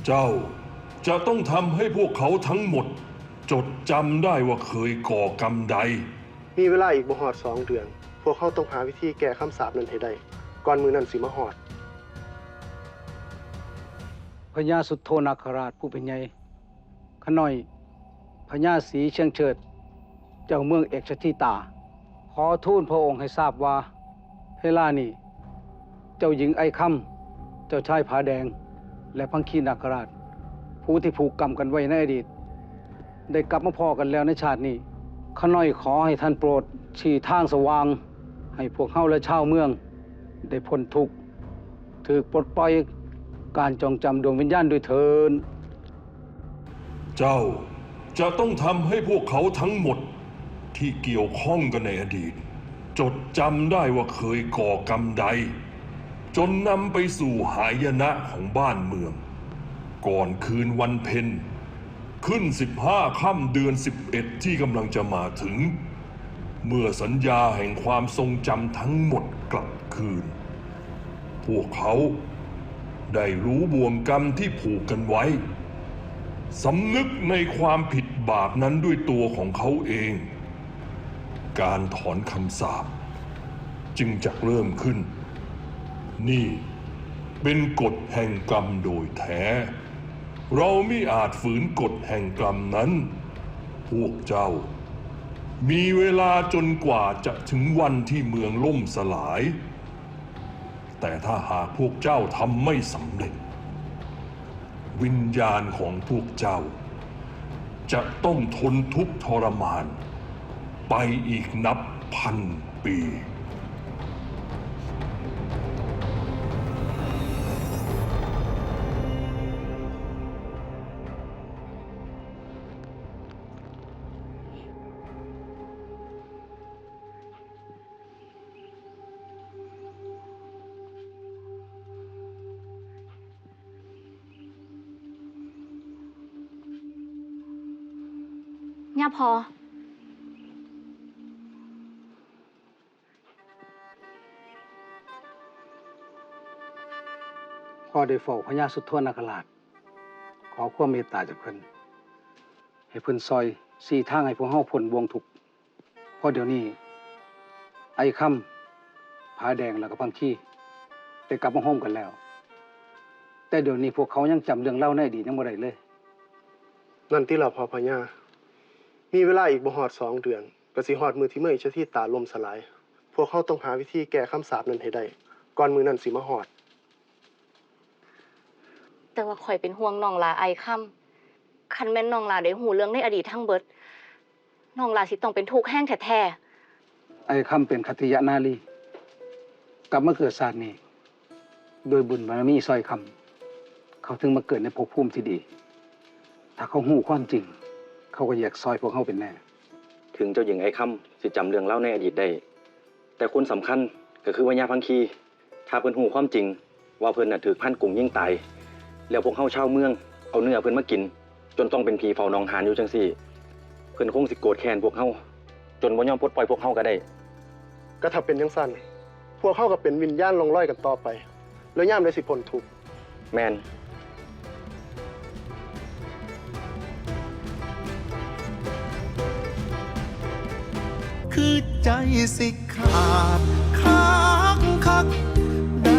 ເຈົ້າຈະຕ້ອງທຳໃຫ້ພວກເຂົາທັງໝົດຈົດຈຳໄດ້ວ່າເຄີຍກໍ່ກຳໃດ. ມີເວລາອີກບໍ່ຮອດສອງເດືອນ, ພວກເຮົາຕ້ອງຫາວິທີແກ້ຄຳສາບນັ້ນໃຫ້ໄດ້ ກ່ອນມື້ນັ້ນຊິມາຮອດ. ພະຍາສຸດໂທນາຄະລາດຜູ້ເປັນໃຫຍ່, ຂ້ານ້ອຍ ພະຍາສີຊຽງເສີດ ເຈົ້າເມືອງເອກຊະທິຕາ ຂໍທູນພະອົງໃຫ້ຊາບວ່າ ເວລານີ້ ເຈົ້າຍິງໄອຄຳ ເຈົ້າຊາຍຜາແດງ ແລະ ພັງຄີນາຄະລາດ ຜູ້ທີ່ຜູກກຳກັນໄວ້ໃນອະດີດ ໄດ້ກັບມາພໍ້ກັນແລ້ວໃນຊາດນີ້. ຂ້ານ້ອຍຂໍໃຫ້ທ່ານໂປດຊີ້ທາງສະຫວ່າງ ໃຫ້ພວກເຮົາ ແລະ ຊາວເມືອງ ໄດ້ພົ້ນທຸກ ຖືກປົດປ່ອຍການຈອງຈຳດວງວິນຍານດ້ວຍເທີ້ນ. ເຈົ້າຈະຕ້ອງທຳໃຫ້ພວກເຂົາທັງໝົດທີ່ກ່ຽວຂ້ອງກັນໃນອະດີດ ຈົດຈຳໄດ້ວ່າເຄີຍກໍ່ກຳໃດ ຈົນນຳໄປສູ່ຫາຍະນະຂອງບ້ານເມືອງ. ກ່ອນຄືນວັນເພັນ ຂຶ້ນສິບຫ້າຄ່ຳເດືອນສິບເອັດທີ່ກຳລັງຈະມາເຖິງ, ເມື່ອສັນຍາແຫ່ງຄວາມຊົງຈຳທັງໝົດກັບຄືນ, ພວກເຂົາໄດ້ຮູ້ບ່ວງກຳທີ່ຜູກກັນໄວ້, ສຳນຶກໃນຄວາມຜິດບາບນັ້ນດ້ວຍຕົວຂອງເຂົາເອງ, ການຖອນຄຳສາບຈຶ່ງຈັກເລີ່ມຂຶ້ນ. ນີ້ເປັນກົດແຫ່ງກຳໂດຍແທ້. ເຮົາມິອາດຝືນກົດແຫ່ງກຳນັ້ນ. ພວກເຈົ້າມີເວລາຈົນກວ່າຈະເຖິງວັນທີ່ເມືອງລົ້ມສະຫຼາຍ, ແຕ່ຖ້າຫາກພວກເຈົ້າທຳໄມ່ສຳເລັດ, ວິນຍານຂອງພວກເຈົ້າຈະຕ້ອງທົນທຸກທໍລະມານໄປອີກນັບພັນປີ. ຍາພໍ່ ພໍ່ໄດ້ເຝົ້າພະຍາສຸດໂທນາຄະລາດ, ຂໍຄວາມເມດຕາຈາກເພິ່ນ ໃຫ້ເພິ່ນຊ່ອຍຊີ້ທາງໃຫ້ພວກເຮົາພົ້ນບ່ວງທຸກ. ເພາະດຽວນີ້ ໄອຄຳ, ຜາແດງ ແລະ ກະພັງຄີ ໄດ້ກັບມາໂຮມກັນແລ້ວ, ແຕ່ດຽວນີ້ພວກເຂົາຍັງຈຳເລື່ອງລາວໃນອະດີດຍັງບໍ່ໄດ້ເລີຍ. ນັ້ນຕິລະພໍ່ພະຍາ, ມີເວລາອີກບໍ່ຮອດສອງເດືອນ ກະຊິຮອດມື້ທີ່ເມືອງເອກຊະທິຕາລົ້ມສະຫຼາຍ. ພວກເຮົາຕ້ອງຫາວິທີແກ້ຄຳສາບນັ້ນໃຫ້ໄດ້ ກ່ອນມື້ນັ້ນຊິມາຮອດ. ແຕ່ວ່າຂ້ອຍເປັນຫ່ວງນ້ອງຫຼ້າອ້າຍຄຳ. ຄັນແມ່ນນ້ອງຫຼ້າໄດ້ຮູ້ເລື່ອງໃນອະດີດທັງເບິດ, ນ້ອງຫຼ້າຊິຕ້ອງເປັນທຸກແຮງແທ້ໆ. ອ້າຍຄຳເປັນຂັດຕິຍະນາລີ, ກັບມາເກີດຊາດນີ້ ດ້ວຍບຸນບາລະມີຊ່ອຍຄຳ, ເຂົາເຖິງມາເກີດໃນພົບພູມທີ່ດີ. ຖ້າເຂົາຮູ້ຄວາມຈິງ, ເຂົາກໍຢາກຊ່ອຍພວກເຮົາເປັນແນ່. ເຖິງເຈົ້າຍິງອ້າຍຄຳຊິຈຳເລື່ອງລາວໃນອະດີດໄດ້, ແຕ່ຄົນສຳຄັນກໍຄືພະຍາພັງຄີ. ຖ້າເພິ່ນຮູ້ຄວາມຈິງວ່າເພິ່ນນະຖືກພານກຸງຍິງຕາຍ, ແລ້ວພວກເຮົາຊາວເມືອງເອົາເນື້ອເພິ່ນມາກິນ ຈົນຕ້ອງເປັນຜີເຝົ້າໜອງຫານຢູ່ຈັ່ງຊີ້, ເພິ່ນຄົງຊິໂກດແຄ້ນພວກເຮົາ ຈົນບໍ່ຍອມປົດປ່ອຍພວກເຮົາກໍໄດ້. ກໍຖ້າເປັນຈັ່ງຊັ້ນ, ພວກເຮົາກໍເປັນວິນຍານລ່ອງລອຍກັນຕໍ່ໄປ, ແລ້ວຍາມໃດຊິພົ້ນທຸກ? ແມ່ນ. ຄືໃຈຊິຂາດຄັກໆ